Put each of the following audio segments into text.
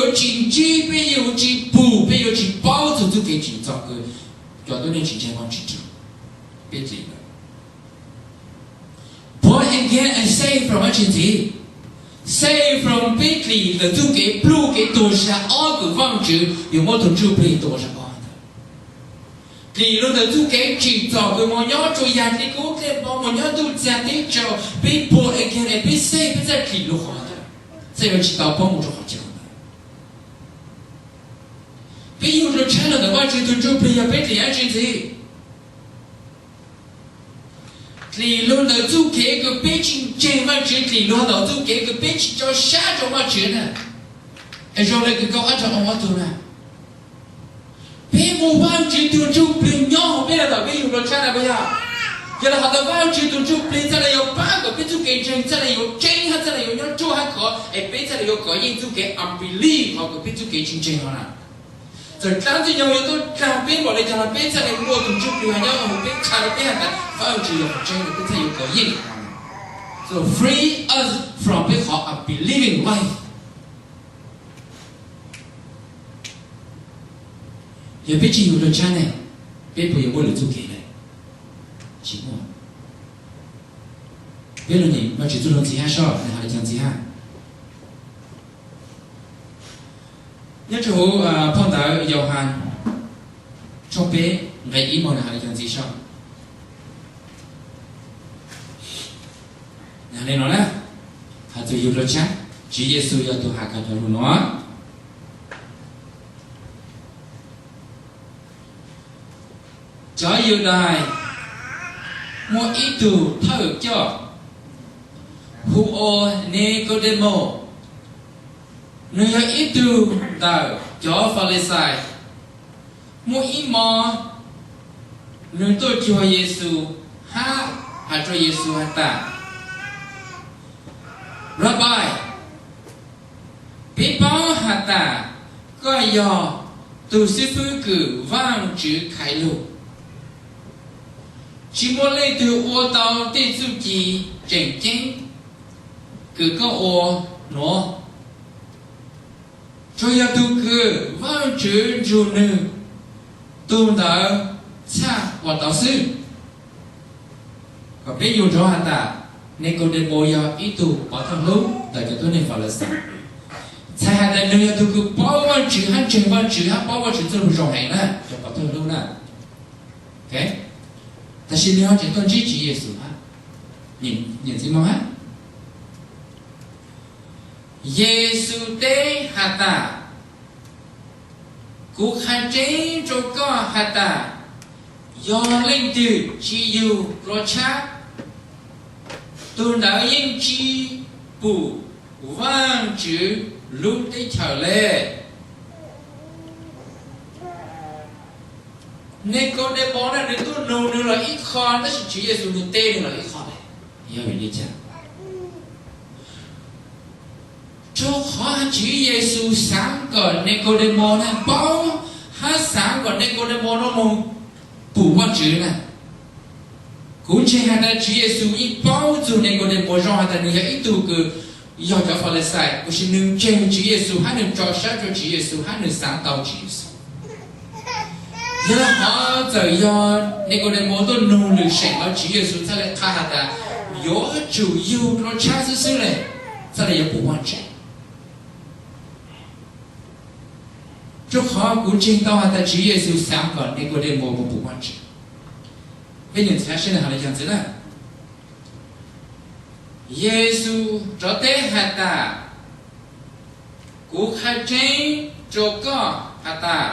yuav tsis ntsib, peb yuav tsis pum, peb yuav tsis paub txog txuj kev tsim txom kws cov tuab neeg tsis ntseeg Vaajtswv raug peb dlim lawm. Born again and saved from dab tsi ntxiv? Saved from peb dlim ntawm txuj kev pluj kev tuag sab ob kws Vaajtswv yuav muab tug ntsuj plig tua sab ob ntawd. Dlim lug ntawm txuj kev tsim txom kws moog nyob rua yam dli kub dlej npo, moog nyob ntuj txag teb tsaus, peb born again, peb saved, peb txawj dlim lug qhov ntawd, txawj yuav tsis tau paub moog rua qhov chaw ntawd. Peb yug lug tshab lug ntawm Vaajtswv tug ntsuj plig yog peb dlim dab tsi ntxiv? Dlim lug ntawm txuj kev kws peb tsis ntseeg Vaajtswv, dlim lug ntawm txuj kev kws peb tsis tso sab rua Vaajtswv na. Es zoo le kws kaum ob rau ob tug na, peb muaj Vaajtswv tug ntsuj plig nyob huv peb lawm thaum peb yug lug tshab na puas yog? Yog le hov ntawd Vaajtswv tug ntsuj plig txhaj le yuav pab kom peb txuj kev ntseeg txhaj le yuav tseeb hab txhaj le yuav nyob ruaj hab khov, es peb txhaj le yuav kov yeej txuj kev unbelief, qhov kws peb txuj kev tsis ntseeg no na. Txawm dlaab ntxwg nyoog yuav tuaj dlaag peb npaum le caag los peb txhaj le muaj tug ntsuj plig nyob huv peb, qha rua peb has tas Vaajtswv yog qhov tseeb, peb txhaj yuav kov yeej. So free us from peb qhov unbelieving life. Yog peb tsis yug lug tshab ne, peb puas yuav muaj lwm txuj kev le? Tsis muaj. Peb lug nyeem Vaajtswv txuj lug ntxiv hab soj, nwg has le caag ntxiv hab. Nyob rua huv phau ntawv Yauhas tshooj peb nqe ib moog, nwg has le caag ntxiv soj. Has le nuav na, has txug yug lug tshab, Tswv Yexus yog tug has kag cov lug nuav. Cov Yudais muaj ib tug thawj coj hu ua Nikaudemaus, nwg yog ib tug ntawm cov Falixais. Muaj ib hmo nwg tuaj cuag Yexus hab has rua Yexus has tas, Rabbi, peb paub has tas koj yog tug xib fwb kws Vaajtswv khaiv lug. Tsis muaj leej twg ua tau tej txuj ci tseem ceeb kws koj ua nuav, tsuas yog tug kws Vaajtswv nrug nwg tug ntawd txhaj ua tau xwb. Kom peb yug nrov has tas, Nikaudemaus yog ib tug pov thawj hlub ntawm cov tuab neeg Falixais, txhais has tas nwg yog tug kws paub Vaajtswv hab ntseeg Vaajtswv hab paub Vaajtswv txuj lug zoo heev na, cov pov thawj hlub na. Tab sis nwg ho tseem tuaj ntsib Tswv Yexus hab, nyem ntxiv moog hab. Yexus teb has tas, kuv qha tseeb rua koj has tas, yog leej twg tsis yug dlua tshab, tug ntawd yeej tsis pum Vaajtswv lub teb chaws le. Nikaudemaus na, nwg tuaj nug nwg los ib qho, tab sis Tswv Yexus nwg teb nwg los ib qho le. Yog vim le caag? Rua qhov Tswv Yexus xaav kom Nikaudemaus na paub, hab xaav kom Nikaudemaus no moog pum Vaajtswv na. Kuv ntseeg has tas Tswv Yexus yeej paub txug Nikaudemaus zoo has tas nwg yog ib tug kws yog cov Falixais, tab sis nwg ntseeg Tswv Yexus hab nwg tso sab rua Tswv Yexus hab nwg xaav tau Tswv Yexus. Yog le hov txawm yog Nikaudemaus tuaj nug lwm seem los Tswv Yexus txhaj le qha has tas, yuav tsum yug dlua tshab xwb xwb le, txhaj le yuav pum Vaajtswv. Rua qhov kuv ntseeg tau has tas Tswv Yexus xaav kom Nikaudemaus moog pum Vaajtswv. Peb nyem ntxiv hab seb nwg has le caag ntxiv na. Yexus rov teb has tas, kuv qha tseeb rua koj has tas,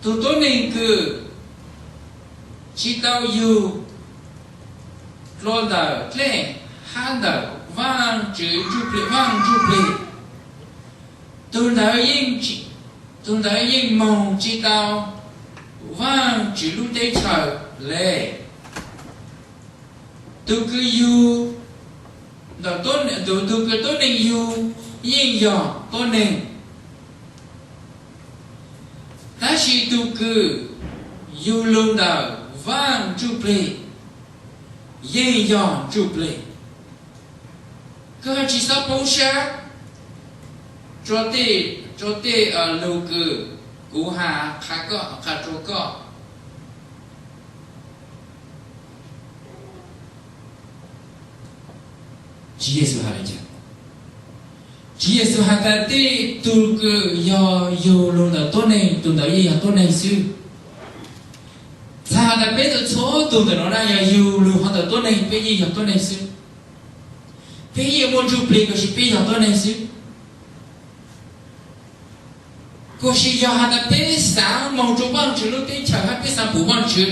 tug tuab neeg kws tsis tau yug dlua ntawm dlej hab ntawm Vaajtswv, Vaaj Ntsuj Plig, tug ntawd yeej, tug ntawd yeej moog tsis tau Vaajtswv lub teb chaws le. Tug kws yug ntawm, tug kws tuab neeg yug yeej yog tuab neeg, tab sis tug kws yug lug ntawm Vaaj Ntsuj Plig yeej yog ntsuj plig. Koj tsi xob poob sab, rau tej, rau tej lus kws kuv has qha koj, qha rua koj. Tswv Yexus has le caag? Tswv Yexus has tas tej tug kws yog yug lug ntawm tuab neeg, tug ntawd yeej yog tuab neeg xwb. Txhais has tas peb txhua txhua tug ntawm nuav na yog yug lug hov ntawm tuab neeg, peb yeej yog tuab neeg xwb. Peb yeej muaj ntsuj plig kos sis peb yog tuab neeg xwb. Kos sis yog has tas peb xaav moog rua Vaajtswv lub teb chaws hab peb xaav pum Vaajtswv,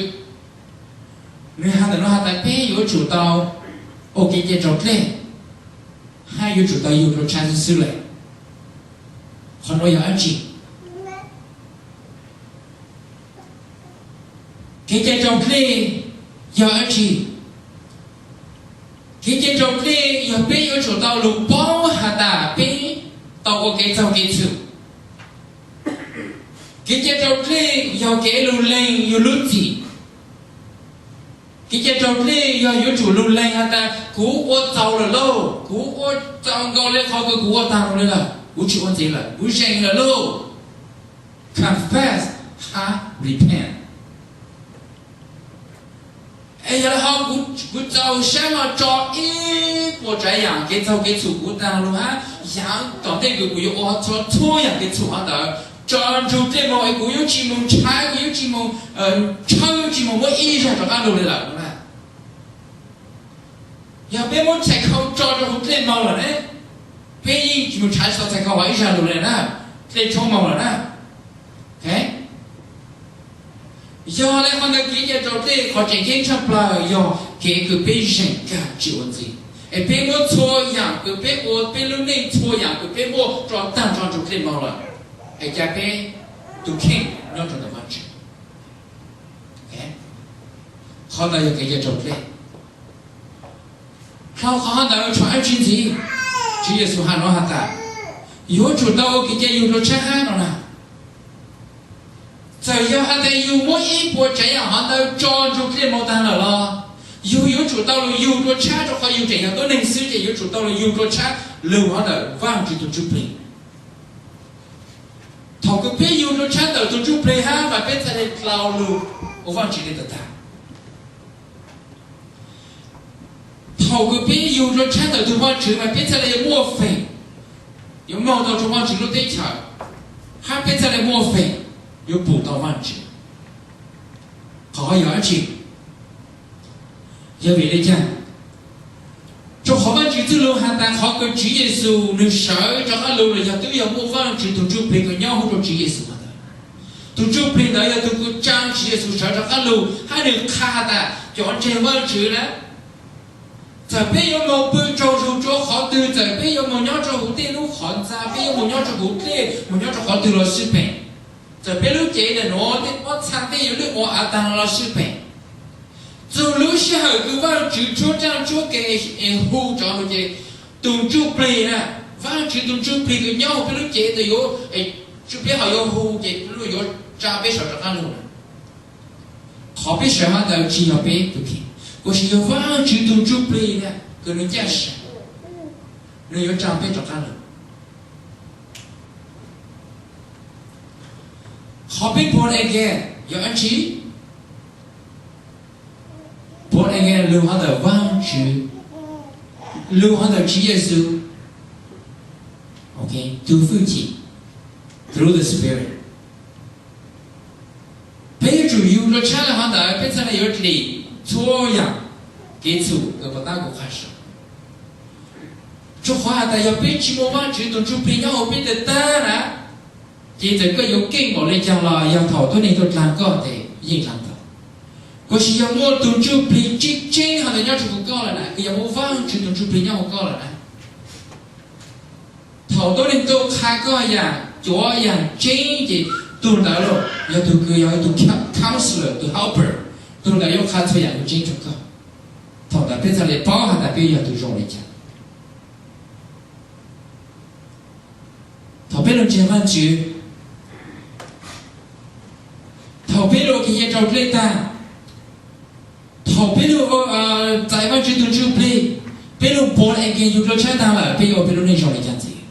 nwg has ntawm nuav has tas peb yuav tsum tau ua kev cai raus dlej hab yuav tsum tau yug rua tshab xwb xwb lawm. Qhov nuav yog dlaab tsi? Kev cai raus dlej yog dlaab tsi? Kev cai raus dlej yog peb yuav tsum tau lug paub has tas peb tau ua kev txaug kev txhum. Kev cai raus dlej yog kev lug lees yug lub txim. Kev cai raus dlej yog yuav tsum lug lees has tas kuv ua txaus lawm lauj, kuv ua txaus nkaus le qhov kws kuv ua taag le lawm, kuv tsis ua ntxiv lawm, kuv zeem lawm lauj. Confess hab repent. Es yog le hov kuv txaus sab no tso ib puas tsav yaam kev txaug kev txhum kuv taag lug hab yaav tom ntej kws kuv yuav ua txhua txhua yaam kev txhum hov ntawd tso ntsug dlej moog es kuv yuav tsis moog ntshaw, kuv yuav tsis moog tshawb, tsis moog muab ib zag rov qaab lug le lawm. Yog peb muab txhais khau tso rua huv dlej moog lawm ne, peb yeej tsis moog ntshaw txhais khau hov ib zag lug le na, dlej tshoob moog lawm na. Yog le hov ntawd kev cai raus dlej qhov tseem ceeb tshaj plawg yog kev kws peb zeem kag tsis ua ntxiv, es peb muab txhua yaam kws peb ua, peb lub neej txhua yaam kws peb muaj rov taag tso ntsug dlej moog lawm, es ca peb tus kheej nyob rua ntawm Vaajtswv. Qhov ntawd yog kev cai raus dlej. Dhau qhov ntawd tshuav dlaab tsi ntxiv? Tswv Yexus has nuav has tas yuav tsum tau ua kev cai yug rua tshab hab no na. Txawm yog has tas yug muab ib puas tsav yaam hov ntawd tso ntsug dlej moog taag lawm los yug yuav tsum tau lug yug rua tshab, rua qhov yug tseem yog tuab neeg xwb ces yuav tsum tau lug yug rua tshab lug hov ntawm Vaajtswv tug ntsuj plig. Thaum kws peb yug rua tshab ntawm tug ntsuj plig hab mas peb txhaj le dlau lug ua Vaajtswv le tag tag. Thaum kws peb yug rua tshab ntawm tug Vaajtswv mas peb txhaj le yuav muaj feem yuav moog tau rua Vaajtswv lub teb chaws, hab peb txhaj le muaj feem yuav pum tau Vaajtswv. Qhov yog dlaab tsi? Yog vim le caag? Rua qhov Vaajtswv txuj lug has tas qhov kws Tswv Yexus nwg sawv rov qaab lug los yog twb yog muaj Vaajtswv tug ntsuj plig kws nyob huv rua Tswv Yexus has tas. Tug ntsuj plig ntawd yog tug kws tsaa Tswv Yexus sawv rov qaab lug hab nwg qha has tas cov ntseeg Vaajtswv na, txawm peb yuav moog pw tsaug zug rua qhov twg, txawm peb yuav moog nyob rua huv tej lub qhov ntxa, peb yuav moog nyob rua huv dlej, moog nyob rua qhov twg los sib peem, txawm peb lub cev ntawm nuav tej pob txha tej yuav lwj mov av taag los sib peem, txug lub sij hawm kws Vaajtswv tshuab tsaaj tshuab kev es hu rov lug ces tug ntsuj plig na, Vaajtswv tug ntsuj plig kws nyob huv peb lub cev ntawd yuav, peb ho yuav hu ces yuav tsaa peb sawv rov qaab lug na. Qhov peb sawv hov ntawd tsis yog peb tug kheej, tab sis yog Vaajtswv tug ntsuj plig na kws nwg ncaj ncees, nwg yuav tsaa peb rov qaab lug. Qhov peb born again yog dlaab tsi? Born again lug hov ntawm Vaajtswv, lug hov ntawm Tswv Yexus tug fwj chim, through the Spirit. Peb yuav tsum yug rua tshab le hov ntawd peb txhaj le yuav dlim txhua yaam kev txhum kws puas tab kuv qha sau. Rua qhov has tas yog peb tsis muaj Vaajtswv tug ntsuj plig nyob huv peb tag tag na, ces txawm koj yuav keej npaum le caag los yog thaum tuab neeg tuaj dlaag koj tes yeej dlaag tau. Tab sis yog muaj tug ntsuj plig tseeb tseeb hov ntawd nyob rua huv koj lawm na, kws yog muaj Vaajtswv tug ntsuj plig nyob huv koj lawm na, thaum tuab neeg tuaj qha koj yaam cuav yaam tseeb ces tug ntawd los yog tug kws yog tug counselor, tug helper, tug ntawd yuav qha txhua yaam kws tseeb rua koj. Thaum ntawd peb txhaj le paub has tas peb yog tug zoo le caag. Thaum peb lug ntseeg Vaajtswv, thaum peb lug ua kev cai raus dlej tag, thaum peb lug txais Vaajtswv tug ntsuj plig, peb lug born again yug rua tshab tag lawm, peb yuav ua peb lub neej zoo le caag?